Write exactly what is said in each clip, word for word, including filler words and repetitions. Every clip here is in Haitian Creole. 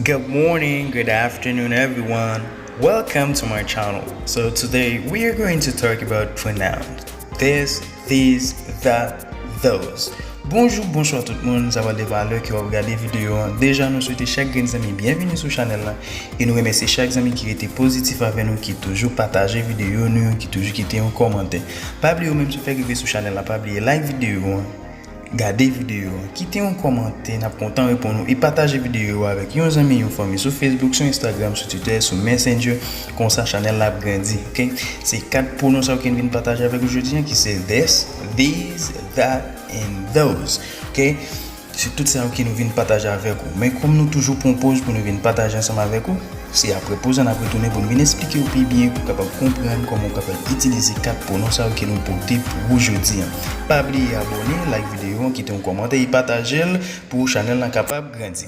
Good morning, good afternoon, everyone. Welcome to my channel. So today we are going to talk about pronouns. This, these, that, those. Bonjou, bonswa tout moun, sa va de valè ke w ap gade videyo an. Deja, nou swete chak grenn zanmi byenvini sou chanèl la. E nou remèsye chak zanmi ki rete pozitif avè nou, ki toujou pataje videyo nou yo, ki toujou kite yon kòmantè. Pa bliye ou menm si w fèk rive sou chanèl la, pa bliye like videyo an, gade videyo an, kite yon kòmantè, n ap kontan reponn ou, e pataje videyo a avèk yon zanmi, yon fanmi sou Facebook, sou Instagram, sou Twitter, sou Messenger, konsa chanèl la ap grandi, oke? Se kat pwonon sa yo ke n vin pataje avèk ou jodi an, ki se this, these, that, and those, oke? Se tout sa yo ke nou vin pataje avèk ou. Men kòm nou toujou pran poz pou nou vin pataje ansanm avèk ou, se apre poz la n ap retounen pou n vin esplike w pi byen, pou w kapab konprann kòman w kapab itilize kat pwonon sa yo ke nou pote pou ou jodi an. Pa bliye abòne, like videyo an, kite yon kòmantè e pataje l pou chanèl la kapab grandi.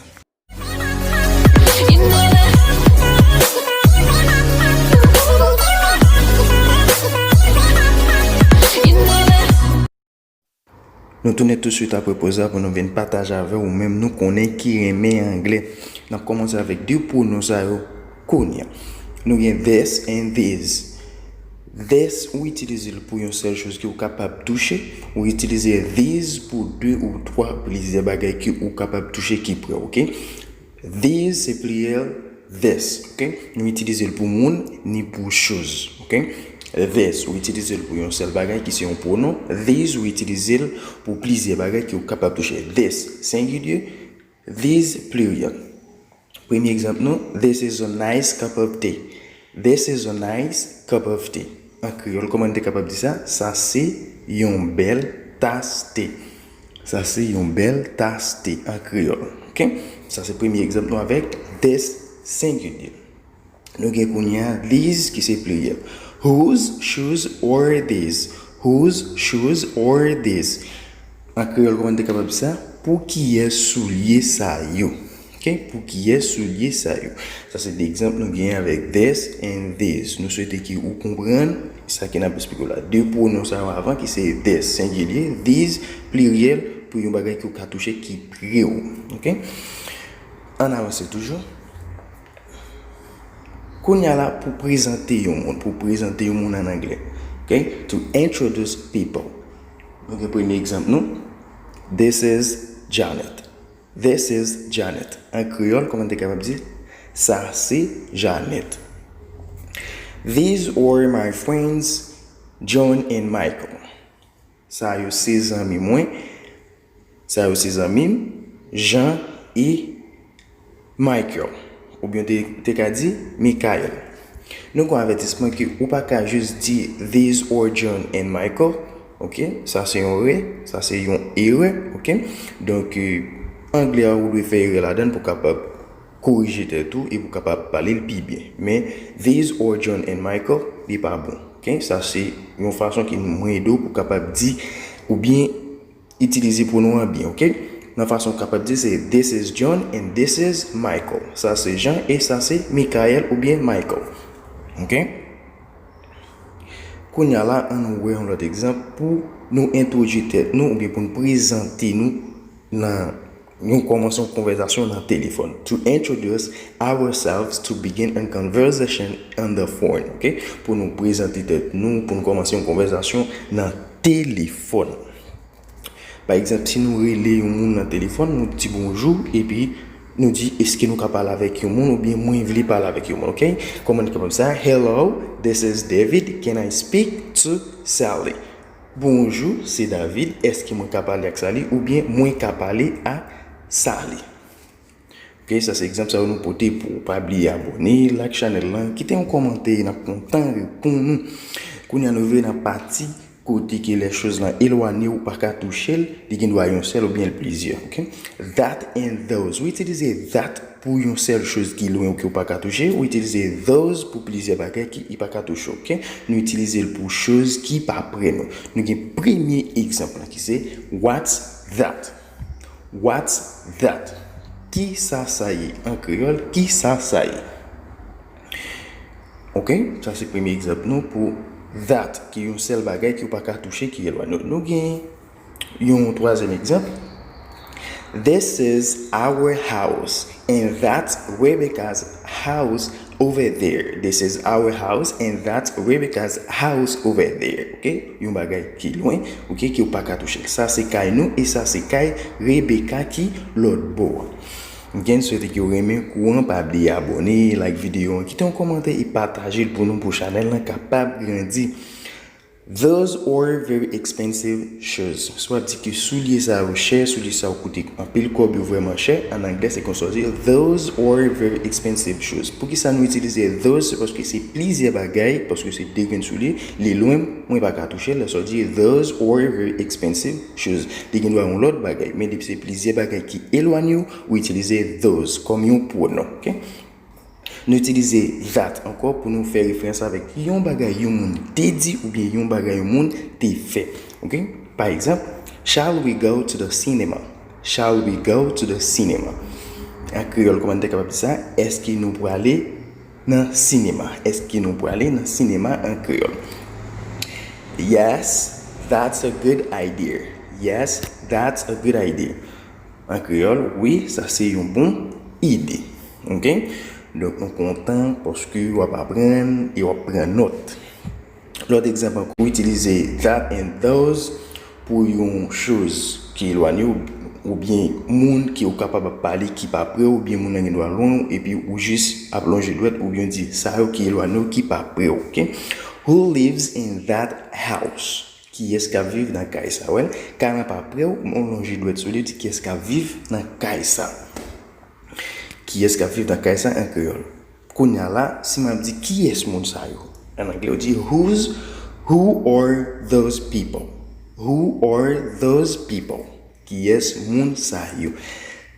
Nou tounen touswit apre poz la pou nou vin pataje avè w, ou menm nou konnen ki renmen anglè. N ap kòmanse avèk de pwonon sa yo kounye a. Nou gen this and these. This, ou itilize l pou yon sèl choz ke w kapab touche. Ou itilize these pou de ou twa, plizyè bagay ke ou kapab touche ki pre w, oke? These se pliriyèl this, oke? Nou itilize l pou moun, ni pou choz, oke? This, ou itilize l pou yon sèl bagay ki se yon pwonon. These, ou itilize l pou plizyè bagay ke w kapab touche. This, sengilye. These, pliriyèl. Premye egzanp nou, this is a nice cup of tea. This is a nice cup of tea. An kreyòl, kòman n te kapab di sa? Sa se yon bèl tas te. Sa se yon bèl tas te an kreyòl. Oke? Sa se premye egzanp nou avèk this sengilye. Nou gen kounye a these ki se pliriyèl. Whose shoes are these? Whose shoes are these? An kreyòl, kòman n te kapab di sa? Pou kiyès soulye sa yo? Oke? Pou kiyès soulye sa yo? Sa se de egzanp nou genyen avèk this and these. Nou swete ke ou konprann sa ke n ap esplike w la. De pwonon sa yo avan ki se this, sengilye, these, pliriyèl, pou yon bagay ke w ka touche ki pre w. Oke? Ann avanse toujou. Kounye a la, pou prezante yon moun, pou prezante yon moun an anglè. Oke? To introduce people. Nou gen premye egzanp nou. This is Janet. This is Janet. An kreyòl, kòman n te kapab di? Sa se Janet. These are my friends, John and Michael. Sa yo se zanmi mwen. Sa yo se zanmi m, Jean e Michael. Oubyen te, te ka di Michael. Nou gen yon avètisman ke ou pa ka jis di these are John and Michael. Oke? Sa se yon erè, sa se yon erè. Oke? Donk, eh, anglè a ou dwe fè erè ladan l pou w kapab korije tèt ou e pou w kapab pale l pi byen. Men, these are John and Michael, li pa bon. Oke? Sa se yon fason ke mwen ede w pou w kapab di oubyen itilize pwonon an byen, oke? Nan fason w kapab di se this is John and this is Michael. Sa se Jean e sa se Michael oubyen Michael. Oke? Kounye a la, ann nou wè yon lòt egzanp pou nou entwodui tèt nou oubyen pou n prezante nou nan yon kòmanse yon konvèsasyon nan telefòn. To introduce ourselves to begin a conversation on the phone, oke? Pou nou prezante tèt nou, pou nou kòmanse yon konvèsasyon nan telefòn. Pa egzanp, si nou rele yon moun nan telefòn, nou di bonjou, epi nou di, èske nou ka pale avèk yon moun, oubyen mwen vle pale avèk yon moun, oke? Kòman nou kapab sa? Hello, this is David. Can I speak to Sally? Bonjou, se David. Èske mwen ka pale ak Sally? Oubyen mwen ka pale a Sally? Oke, sa se egzanp sa yo nou pote pou w. Pa bliye abòne, like chanèl lan, kite yon kòmantè, n ap kontan reponn ou. Kounye a nou rive nan pati kote ke lè choz lan elwanye, ou pa ka touche l, li gen dwa yon sèl oubyen l plizyè, oke? That and those. Ou itilize that pou yon sèl choz ki lwen ou ke ou pa ka touche, ou itilize those pou plizyè bagay ki, ki pa ka touche, oke? Nou itilize l pou choz ki pa pre nou. Nou gen premye egzanp lan ki se, what's that? What's that? Kisa sa ye? An kreyòl, kisa sa ye? Oke, sa se premye egzanp nou pou that, ki yon sèl bagay ke w pa ka touche, ki elwanye. Nou, nou gen yon twazyèm egzanp. This is our house, and that's Rebecca's house over there. This is our house, and that's Rebecca's house over there. Ok? Yon bagay ki lwen, ok, ke w pa ka touche l. Sa se kay nou, e sa se kay Rebecca ki lòt bò a. Ok, m swete ke w renmen kou an, pa bliye abòne, like videyo an, kite yon kòmantè e pataje l pou nou, pou chanèl lan kapab grandi. Those are very expensive shoes. Sa w ap di ke soulye sa yo chè, soulye sa yo koute anpil kòb, yo vrèman chè. An anglè, se konsa w di, those are very expensive shoes. Poukisa nou itilize those? Se paske se plizyè bagay, paske se de grenn soulye, li lwen, mwen pa ka touche l. Lè sa w di, those are very expensive shoes, li gen dwa yon lòt bagay, men depi se plizyè bagay ki elwanye w, ou itilize those kòm yon pwonon, ok? Nou itilize that ankò pou nou fè referans avèk yon bagay yon moun te di oubyen yon bagay yon moun te fè. Ok? Pa egzanp, shall we go to the cinema? Shall we go to the cinema? An kreyòl, kòman n te kapab di sa? Èske nou prale nan sinema? Èske nou prale nan sinema an kreyòl? Yes, that's a good idea. Yes, that's a good idea. An kreyòl, wi, sa se yon bon ide. Ok? Donk, nou kontan paske w ap aprann e w ap pran nòt. Lòt egzanp ankò, itilize that and those pou yon choz ki elwanye w, oubyen moun ke w kapab ap pale ki pa pre w, oubyen moun nan gen dwa lwen w, epi ou jis ap lonje dwèt, oubyen w di sa yo ki elwanye w, ki pa pre w, ok? Who lives in that house? Kiyès k ap viv nan kay sa? Wè, kay lan pa pre w, men w lonje dwèt sou li, w di kiyès k ap viv nan kay sa? Kiyès k ap viv nan kay sa an kreyòl? Kounye a la, si m ap di kiyès moun sa yo? An anglè, w di who's, who are those people? Who are those people? Kiyès moun sa yo?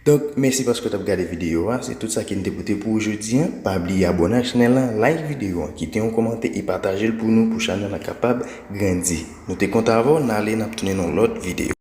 Donk, mèsi paske w t ap gade videyo a. Se tout sa ke n te pote pou ou jodi a. Pa bliye abòne ak chanèl lan, like videyo an, kite yon kòmantè e pataje l pou nou, pou chanèl lan kapab grandi. Nou te kontan avè w, n ale, n ap tounen nan yon lòt videyo.